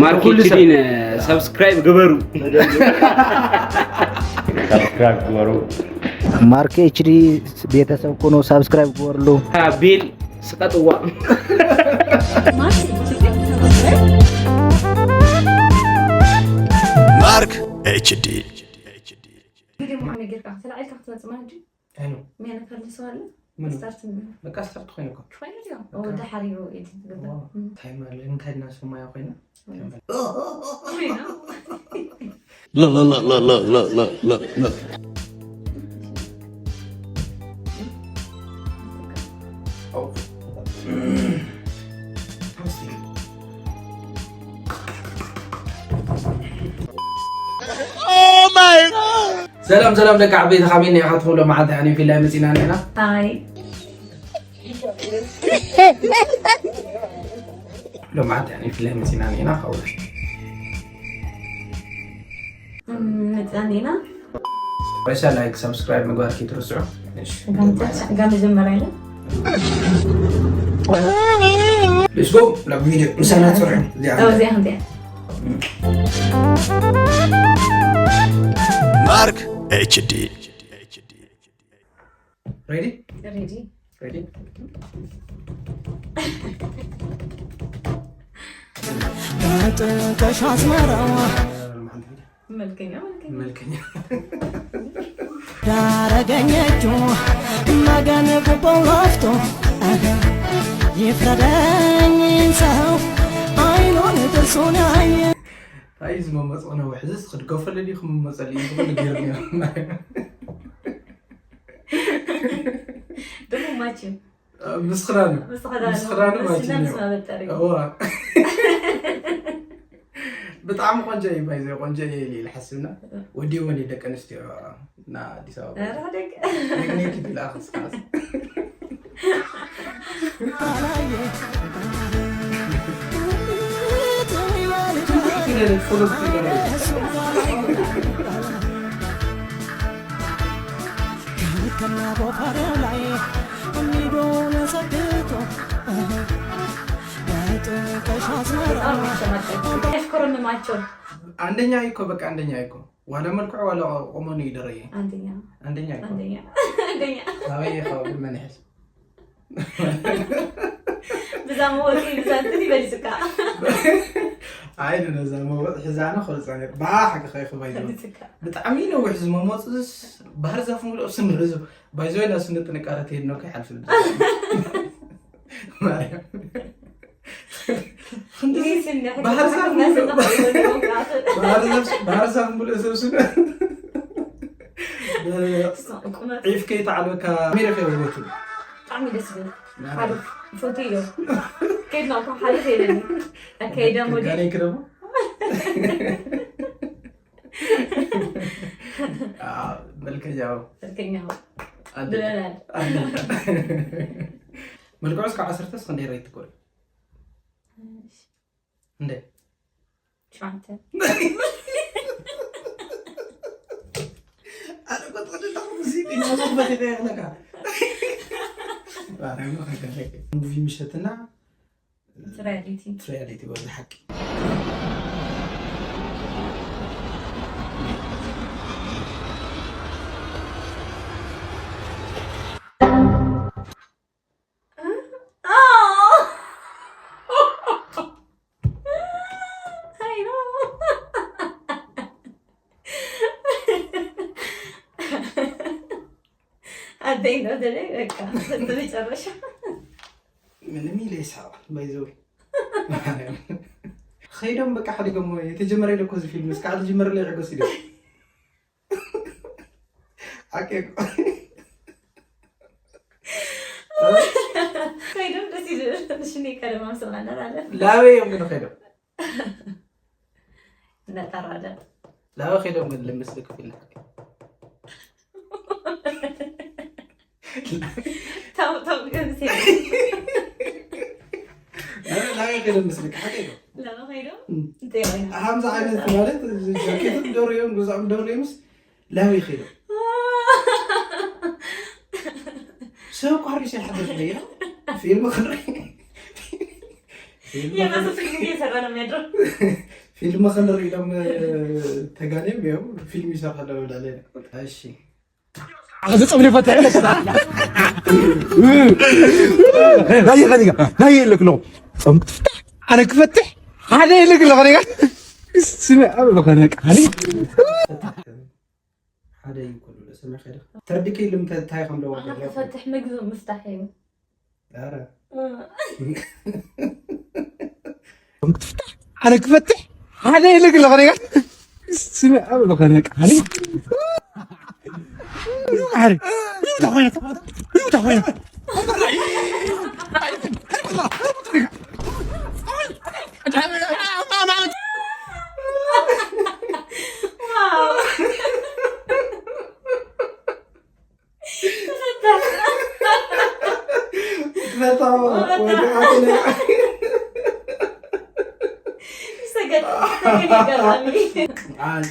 ማርክ ኩሉ ሰብ። ኤችዲን ሰብስክራይብ ግበሩ። ሳብስክራይብ ግበሩ። ማርክ ኤችዲ ቤተሰብ ኮኖ ሳብስክራይብ ግበርሉ። ቤል ስቀጥዋ። ማርክ ኤችዲ። ቪድዮ ምዃነ ጌርካ ተላዒልካ ክትመጽእ ማለት ድዩ? ኣይኑ ሚያና ካልሶ ኣለ ምኑ? ስታርት ንብል በቃ ስታርት ኮይነ እኮ ኮይነ ድዩ? ወደ ሓሪሩ ኤዲት ትገብር እንታይ ማለት እንታይ እናሰማያ ኮይና ኮይነ Look, look, look, look, look, look, look, look, look. ሰላም ሰላም ደቂ ዓበይቲ ካበይ ኒኢኻትኩም ሎማዓንቲ ኣነ ፊላይ መፂና ኒና ኣይ ሎማዓንቲ ኣነ ፊላይ መፂና ኒና ከውለ መፅና ኒና ሬሳ ላይክ ሳብስክራይብ ምግባር ከይትርስዑ ጋ መጀመሪያ ኢለ ሌስጎ ናብ ቪድዮ ምሳና ፅርሑ እዚኣ እዚኣ ከምዚኣ Mark H D. ሬዲ ሬዲ ሬዲ በጥንቀሽ አስመራዋ መልከኛ መልከኛ መልከኛ ዳረገኘችው መገን ጉቦ ለፍቶ ይፍረደኝ ሰው አይኑን ጥርሱን ያየ ኣይ ዝመመፅኦ ነዊሕ እዚስ ክድገፈሉ ድዩ ክመመፀሉ እዩ ዝኽእል ገይሩ ደሞ ማች እዩ ምስ ክዳኑ ምስ ክዳኑ ምስ ክዳኑ ምስ ማች ክዳኑ እዩ ምስ መበጠሪ እዋ ብጣዕሚ ቆንጆ እዩ ባይዘ ቆንጆ እዩ ኢለ ኢለ ሓስብና ወዲ እውን እዩ ደቂ ኣንስትዮ እና ኣዲስ ኣበባ ኧረ ደግ ቴክኒክ ይብላ ክስካስ ከና ቦፋሬው ላይ ሚዶን ሰግቶ በጥንቀሽ አስመራ ያሽኮረምማቸው አንደኛ እኮ በቃ አንደኛ እኮ ዋላ መልክዑ ዋላ ቆመኑ ይደረየ አንደኛ አንደኛ እኮ አንደኛ አንደኛ ኣበይ ካብ መን ይሕዝ ብዛ መወቂ ብዛ እንትን ይበልስካ ኣይ ነዛ መወጥ ሕዛና ክወፃ ነር ብሓቂ ከይክባይ ይበልስካ ብጣዕሚ ነዊሕ ዝመመፅስ ባህር ዛፍ ሙሉእ ስኒ ህዝብ ባይዘወይ ናብ ስኒ ጥንቃረ ትሄድ ነው ከይሓልፍ ማርያም ክንዲ ባህር ዛፍ ሙሉእ ባህር ዛፍ ሙሉእ ሰብ ስኒ ዒፍ ከይተዓልበካ ሚረ ከይወቱ ብጣዕሚ ደስ ይብል ሓደ ፎቶ እዮም ከይድና እኮ ሓደ ከይደኒ ከይደ ሞዲ ጋኔ ክደሞ መልከኛው መልከኛው ኣንተ ብለናል መልክዑ እስካብ ዓሰርተ እስከ እንደ ሬት ትኮን እንደ ሸዓተ ኣነ ቆጥረ ኣለኹ ሙዚቃ እናዘፈተ ይኸለካ ሙቪ ምሸትና ሪያሊቲ ሪያሊቲ ወዚ ሓቂ ኣደይ ነው ደለይ በቃ መጨረሻ ምንም ኢለ ይስሓቅ ባይዘወይ ከይዶም በቃ ሓዲጎሞ የተጀመረ ኢለ እኮ እዚ ፊልም እስካዕ ተጀመረ ላይ ዕገስ ኢለ ሓቂ እኮ ከይዶም ደስ ይብል ትንሽ እኔ ቀደም አምስል አለ ላበይ እዮም ግን ከይዶም ነጠራለ ላበይ ከይዶም ግን ልምስልክ ፊልም ታው ታው ግን ሲ ላበይ ከይዶም ምስልክ ሓቂ እኮ ለመኸይዶ ሓምዛ ዓይነት ማለት ጃኬትም ደርዮም ጉዛም ደርዮምስ ላበይ ከይዶም ሰብ ቋሪስ ይሓደር ነይራ ፊልም ክንርኢ የራሱ ፊልም እየሰራ ነው የሚያድረው። ፊልም ክንርኢ ኢሎም ተጋንዮም እዮም። ፊልም ይሰርሑ ኣለዉ ዳለ። እሺ ኣኸዚ ጸብሊ ፈትሕ ናይ ኸዲጋ ናይ የለክ ኣለኹ ጾም ክትፍታሕ ኣነ ክፈትሕ ሓደ የለክ ኣለኹ ኔጋ ስነ ኣብ ለኸነ ቃሊ ሓደ እዩ ኩሉ ሰማይ ከደ ተርድከ ኢሉ እንታይ ከም ደዋ ኣነ ክፈትሕ ምግቢ ምፍታሕ እዩ። ኧረ ኣነ ክፈትሕ ሓደ የለክ ኣለኹ ኔጋ ስነ ኣብ ለኸነ ቃሊ ማሪ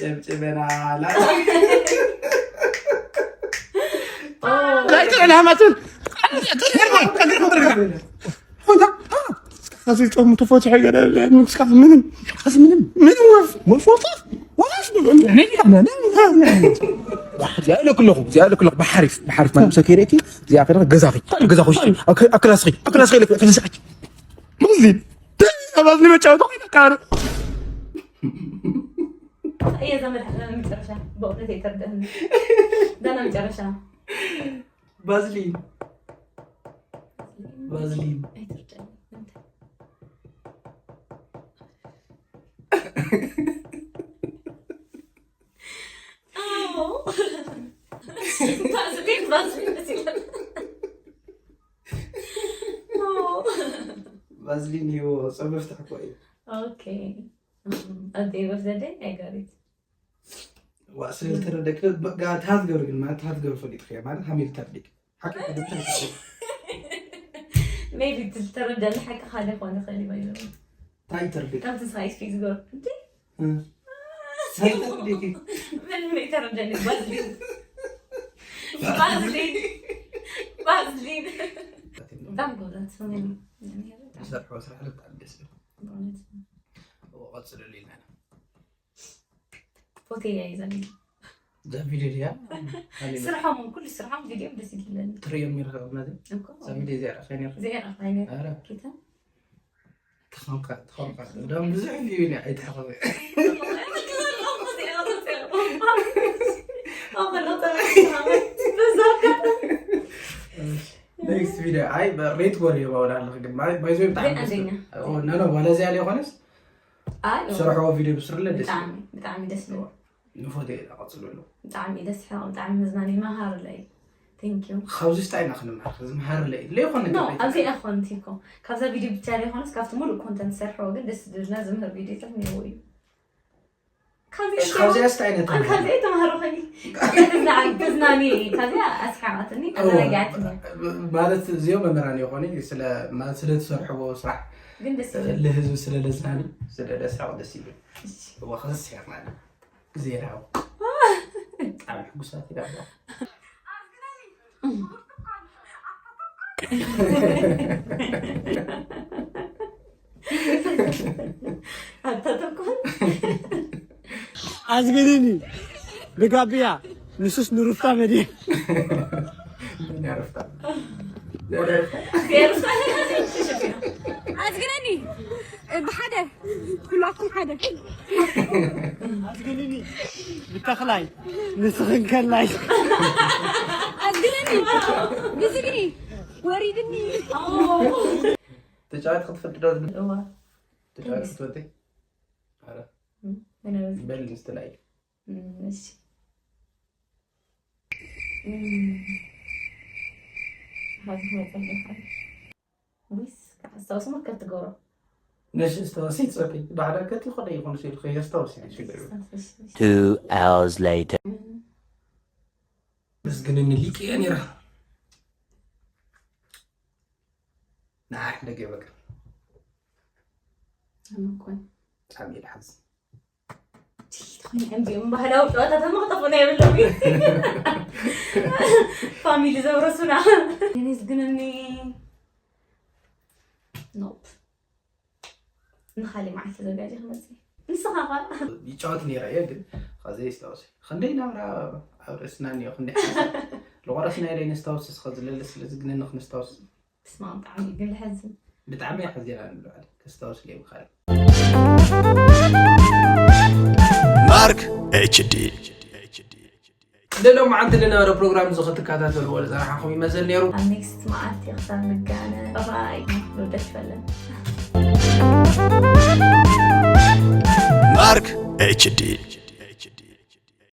ጨብጭበና ላይተናማትን ጾም ተፈትሐ ገለ ምንም ምንም ወፍ ወፍ ወፍ እዚኣ ኢለ ክለኹ እዚኣ ኢለ ክለኹ ብሓሪፍ ብሓሪፍ ማለት ሰኪረኪ እዚኣ ከደ ገዛኺ ገዛኹ ኣክላስኺ ኣክላስኺ ኢለ ክፍስሐኪ ሙስሊም ኣባዝኒ መጫወታ ኮይነ ካረ እየ ዘመድ መጨረሻ በእውነት የተርደህን ዳና መጨረሻ ባዝሊን ባዝሊን ባዝሊን ይዎ ጸብፍታ እኮ እዩ። At the end of the day, I got it. ስለተረደክ ትሃትገር ግን ማለት ትሃትገር ፈሊጥክ ማለት ሃሚል ተርዲክ ሓቂ ሜቢ ዝተረደኒ ሓቂ ሓደ ኾነ ኸሊ ባይዘ ታይ ተርዲክ ከምቲ ሳይስ ፊት ዝገር እንዴ ምን ምን ተረደኒ ባዝሊን ባዝሊን ባዝሊን በጣም ጎበዝ ዝሰርሖ ስራሕ ብጣዕሚ ደስ ይብል። ቀፅልሉ ኢልና ኢና። ፎቶ እያ ይዘኒ እዛ ቪድዮ ድያ ስርሖም ኩሉ ስርሖም ቪድዮም ደስ ይብለኒ ትርእዮም ነርካ ቅድመዚ እዛ ቪድዮ እዚኣ ርኣኻይ ነርካ ዘይረኣኻይ ነር ኧረ ጌታ ተኸምካ ተኸምካ እንደውም ብዙሕ ቪዩ እያ ኣይትሕኸበ ኔክስት ቪድዮ ኣይ ሬት ወር የባውል ኣለክ ግን ባይዞ ብጣዕሚ ኖ ኖ ዋላ እዚኣ ዘይኮነስ ኣይ ዝሰርሕዎ ቪድዮ ብስርለ ደስ ብጣዕሚ ብጣዕሚ ደስ ዝብል ንፎቶ እየ ቀፅለሉ ብጣዕሚ ደስ ሓቕ ብጣዕሚ መዝናኒ መሃርለ እዩ thank you ካብዚ ስታይ ኢና ክንምሃር ዝምሃርለ እዩ ዘይኮነ no ኣብዚ ኣይኮን ቲኮ ካብዛ ቪድዮ ብቻ ዘይኮነስ ካብቲ ሙሉእ ኮንተንት ዝሰርሕዎ ግን ደስ ዝብልና ዝምህር ቪድዮታት ነይርዎ እዩ ካብዚኣ ስታይ ነታ ካብዚ ተማሃሮ ከኒ ተዝናኒ ካብዚኣ ኣስሓቃትኒ ኣዘናጊዓትኒ ማለት እዚኦም መምህራን ይኾኑ ስለ ማለት ስለ ትሰርሕዎ ስራሕ ግን ደስ ልህዝቢ ስለ ለዝናኒ ስለ ለስሓቅ ደስ ይብል እዋ ከስስሕቅ ማለት ግዜ ይርሃው ብጣዕሚ ሕጉሳት ኢና ኣዝግንኒ ንጋብያ ንሱስ ንሩፍታ መድየ ኣዝግነኒ ብሓደ ኩላኩም ሓደ ኣዝግንኒ ብተኽላይ ንስኽን ከላይ ኣዝግነኒ ብዝግኒ ወሪድኒ ተጫዋት ክትፈልጥ ዶ እዋ ተጫዋት ክትፈልጥ ኣረ በል ንስትላይ እሺ ሓዚ ክመፀኒ ይኽእል ዊስ ኣስታውስሞ ከትገብሮ ነሽ ዝተወሲ ጸፊ ባዕዳ ከቲ ኾደ ይኾን ሲል ኸየስተወሲ ሽግር Two hours later. ምስግንኒ ሊቅ እያ ነይራ ንዓሕ ደገ በቃ ኣመኮን ብጣዕሚ ይልሓዝ እንዲኦም ባህላዊ ጨዋታታት መኽጠፉና የብሎም ፋሚሊ ዘውረሱና ኔኔስ ግንኒ ኖፕ ንኻሊእ መዓልቲ ተዘጋጅ ክመፅእ። ንስኻ ኸ? ይጫወት ነይረ እየ ግን ኸዚ ይስታውስ ክንደይ ናብራ ኣብ ርእስና እኒኦ ክንደይ ሓሳብ ልቆረስና ኢለ ነስታውስ እስኸ ዝለለ ስለዚ ግን ንክነስታውስ ብስማም ብጣዕሚ ግን ልሐዝን። ብጣዕሚ እየ ሓዚና ንብለዓል ከስታውስ ለይምኻል ማርክ ኤችዲ ለሎም መዓልቲ ዝነበረ ፕሮግራም እዚ ክትከታተልዎ ዝፀናሓኹም ይመስል ነይሩ። ኣብ ኔክስት መዓልቲ ክሳብ ንጋነ ባባይ። ንውደት ይፈለን። ማርክ ኤችዲ